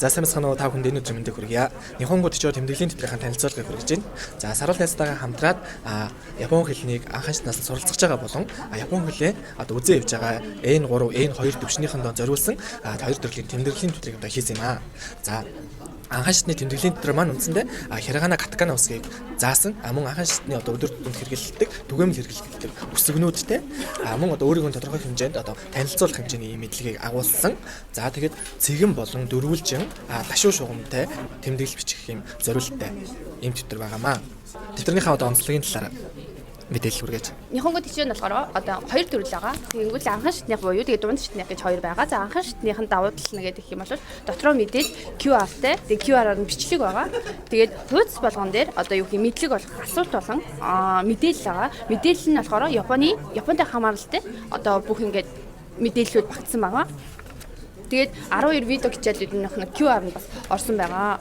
За, сайн байцгаана уу, та бүхэнд энэ өдрийн мэндийг хүргье. Нихонго Тэчо тэмдэглэлийн тэтгэврийн танилцуулгыг хүргэж байна. За, Саруул найзтайгаа хамтраад япон хэлнийг анхан шатнаас суралцж байгаа болон япон хэлээ одоо үзэн явж байгаа N3, N2 төвшнийхэндээ зориулсан хоёр төрлийн тэмдэглэлийн тэтгэврийг одоо хийсэн юм аа. За, анхан шатны тэмдэглэлийн дотор маань үндсэндээ хирагана, катакана үсгийг заасан, мөн анхан шатны одоо өдөр тутамд хэрэглэдэг, түгээмэл хэрэглэдэг үсгнүүдтэй, мөн одоо өөрийнхөө тодорхой хэмжээнд одоо танилцуулах хэмжээний ийм мэдлэгийг агуулсан. За, тэгээд цэгэн болон дөрвөлжин ташуу шугамтай тэмдэглэл бичих юм зориулттай ийм дэвтэр байгаамаа. Дэвтэрнийхээ одоо онцлогийн талаар мэдээлэл хүргээж. Нихонго Тэчо нь болохоор одоо хоёр төрөл байгаа. Тэгэнгүүт анхан шатных буюу тэгээд дунд шатных гэж хоёр байгаа. За, анхан шатных нь давуу тал нь гэдэг юм бол дотроо мэдээж QR-тай. Тэгээд QR-аар нь бичлэг байгаа. Тэгээд хуудас болгон дээр одоо юу гэх юм, мэдлэг болох асуулт болон мэдээлэл байгаа. Мэдээлэл нь болохоор Японтай хамааралтай одоо бүх ингээд мэдээллүүд багтсан байгаа. Тэгээд 12 видео хичээлүүд нь QR нь бас орсон байгаа.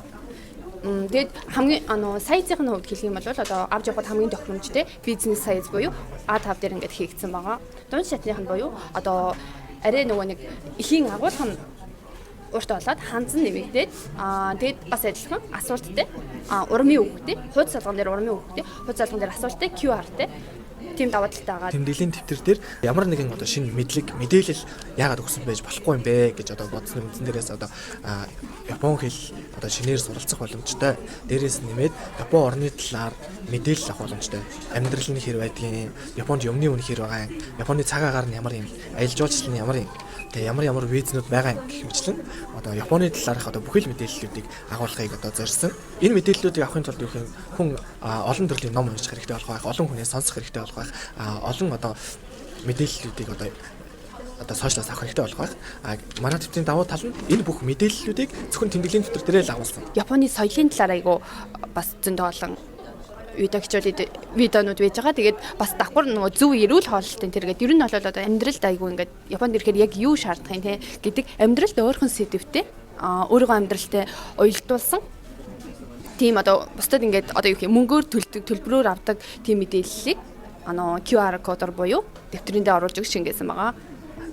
Тэгээд хамгийн нөө size ын хувьд хэлэх юм бол одоо авч явахад хамгийн тохиромжтой business size буюу А5 дээр ингээд хийгдсэн байгаа. Дунд шатных нь буюу одоо арай нөгөө нэг эхийн агуулга нь урт болоод ханз нь нэмэгдээд, тэгээд бас адилхан асуулттай, урмын үгтэй, хуудас болгон дээр урмын үгтэй, хуудас болгон дээр асуулттай, QR-тай тийм давуу талтай байгаа. Тэмдэглэлийн дэвтэр дээр ямар нэгэн одоо шинэ мэдлэг, мэдээлэл яагаад өгсөн байж болохгүй юм бэ гэж одоо бодсны үндсэн дээрээс одоо япон хэл одоо шинээр суралцах боломжтой. Дээрээс нэмээд Япон орны талаар мэдээлэл авах боломжтой. Амьдрал нь хэр байдгийг, Японд юмны үн хэр байгаа юм, Японы цаг агаар нь ямар юм, аялал жуулчлал нь ямар юм, тэгээ ямар ямар визнүүд байгаа юм гэх мэтчлэн одоо Японы талаарх одоо бүхэл мэдээллүүдийг агуулгахыг одоо зорьсон. Энэ мэдээллүүдийг авахын тулд юу хүн олон төрлийн ном унших хэрэгтэй болох байх, олон хүнээс сонсох хэрэгтэй болох байх, олон одоо мэдээллүүдийг одоо social аас авах хэрэгтэй болох байх. Манай төвчний давуу тал нь энэ бүх мэдээллүүдийг зөвхөн тэмдэглэлийн дэвтэр дээрээ л агуулсан. Японы соёлын талаар айгу бас зөндөө олон видео хичээлүүд, видеонууд байж байгаа. Тэгээд бас давхар нөгөө зөв эрүүл хооллолтын тэр гээд ер нь бол одоо амьдралд айгу ингээд Японд ирэхээр яг юу шаардах юм те гэдэг амьдралд ойрхон сэдэвтэй, өөрийнхөө амьдралтай уялдуулсан тийм одоо бусдад ингээд одоо юу гэх юм, мөнгөөр төлдөг, төлбөрөөр авдаг тийм мэдээллийг анаа QR кодоор буюу дэвтрэндээ оруулж өгч ингэсэн байгаа.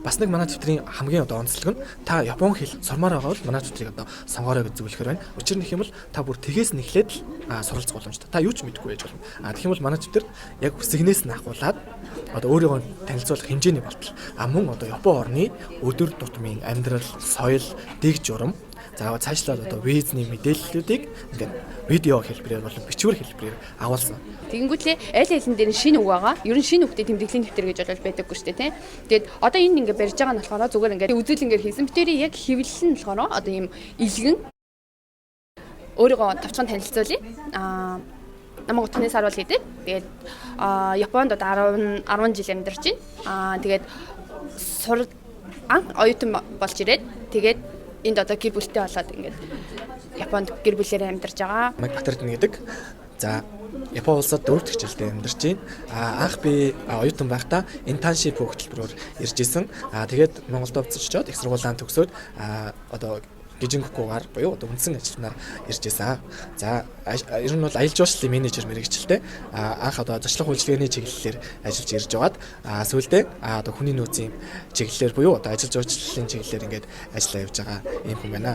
Бас нэг манай дэвтрийн хамгийн одоо онцлог нь та япон хэл сурмаар байгаа бол манай дэвтрийг одоо сонгоорой гэж зөвлөхөр байна. Учир нь гэх юм бол та бүр тэгээс нь эхлээд л суралцах боломжтой. Та юу ч мэдэхгүй байж болно. Тэгэх юм бол манай дэвтэр яг үсгнээс нь ахуулаад одоо өөрийгөө танилцуулах хэмжээний болтол. Мөн одоо Япон орны өдөр тутмын амьдрал, соёл, дэг журам, за, цаашлаад одоо визний мэдээллүүдийг ингээд видео хэлбэрээр болон бичвэр хэлбэрээр агуулсан. Тэгэнгүүтлээ аль алин дээр нь шинэ үг байгаа. Ер нь шинэ үгтэй тэмдэглэлийн дэвтэр гэж бол байдаггүй шүү дээ, тийм. Тэгээд одоо энэ ингээд барьж байгаа нь болохоор зүгээр ингээд үзүүлэнгээр хийсэн. Битэрийн яг хэвлэл нь болохоор одоо ийм илгэн. Өөрийгөө товчхон танилцуулъя. Намайг Утганы Саруул гэдэг. Тэгээд Японд одоо 10 10 жил амьдарч байна. Тэгээд сур анх оюутан болж ирээд, тэгээд энд одоо гэр бүлтэй болоод ингээд Японд гэр бүлээрээ амьдарч байгаа. Намайг Батэрдэн гэдэг. За, Япон улсад дөрөв дэх жилдээ амьдарч байна. Анх би оюутан байхдаа internship хөтөлбөрөөр ирж исэн. Тэгээд Монголд очоод их сургуулаа төгсөөд одоо гижингүкүгаар буюу одоо үндсэн ажилтнаар ирж исэн. За, ер нь бол аялал жуулчлалын менежер мэргэжилтэй. Анх одоо зочлох үйлчилгээний чиглэлээр ажиллаж ирж байгаад сүүлдээ одоо хүний нөөцийн чиглэлээр буюу одоо ажил жуулчлалын чиглэлээр ингээд ажиллаа явж байгаа юм хүн байна.